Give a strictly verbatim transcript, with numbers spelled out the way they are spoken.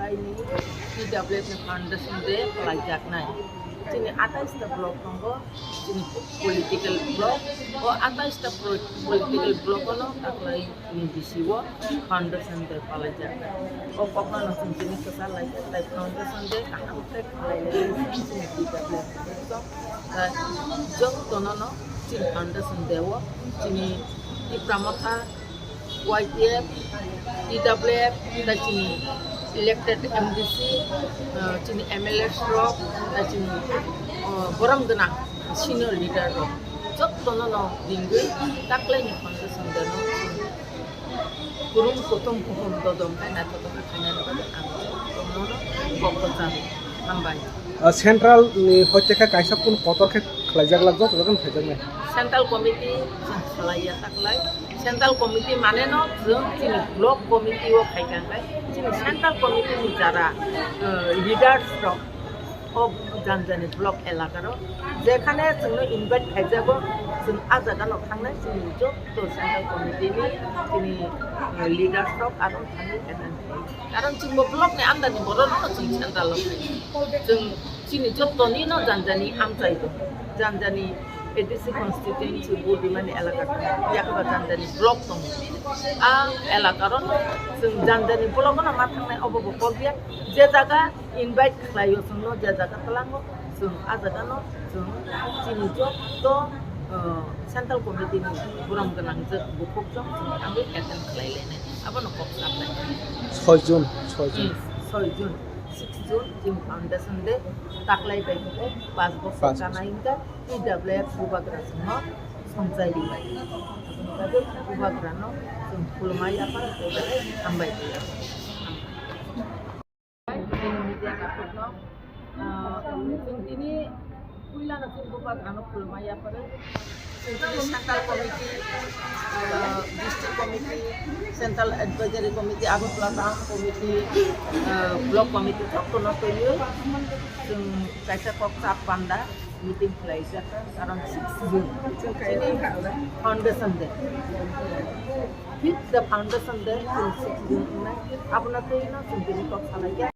T W F ni foundation day khlaijaknai. Chini atais ta block tongo, chini political block. O atais ta pro-, political block ono taklai ni bisio foundation day palaijaknai. O kokno no chwng tini kwchar laikha, tai foundation day kaham khe khlai lai chini T W F ni jotto, tai jottono no chini foundation day o chini Tipra Motha Y T F, T W F, tei chini elected M D C, uh, chini M L A rok, tei chini, uh, borom gwnang senior leader rok, jottono no ringwi taklaini foundation day no kurum kutum kuhum dodom khe naithotok khe khainani bagwi ang jottono no kok kwcharo hambai. Uh, central ni hoite khe kaisa kun kotor khe khlaijak lak joto joto no khaijaknai. Central committee chwng khlaiya taklai. Central committee mane no chwng chini block committee o khai kha, hwnkhe chini central committee ni jara, uh, leaders rok o jani jani block elaka rok jekhane chwngno invite khaijago, chwng a jaga no thangnai, chini jotto central committee ni chini, uh, leaders rok aro thangwi attend khai. Karon chwngbo block ni under ni borok no chwng central o khai. Chwng Chini jottoni no jani jani amchai tongo, jani jani A D C constituency vote rimani elaka tongo, yakaba jani jani block tongo. A elaka ro chwng jani jani block no ma thangnai obo bo kok ya. Je jaga invite khlaio chwngno, je jaga twlango chwng a jaga no chwng chini jotto, uh, central committee ni borom gwnang jwk bukhuk jwk chwng thangwi attend khlai lainai. Abono kok sa khlai. Soi June, soi June. Hmm, soi June. Six June chini foundation day taklai bai hwnkhe paanch bochor paanch. Kana hwnkhe T W F bubagra chwngno songchai rwbai. Aboni bagwi bubagrano chwng khulumai yaphar hambai. Chini media rokno, ah, chwng tini puilano chini bubagrano khulumai yaphar. Chini central committee, ah, district committee, central advisory committee, Agartala town committee, ah, block committee, jotono twiwi chwng kaisa kok chap panda meeting khlaijak, karon six June chini foundation day. Fifth the foundation day, chwng six June wngnai. Abono twino chwng tini kok salaikha.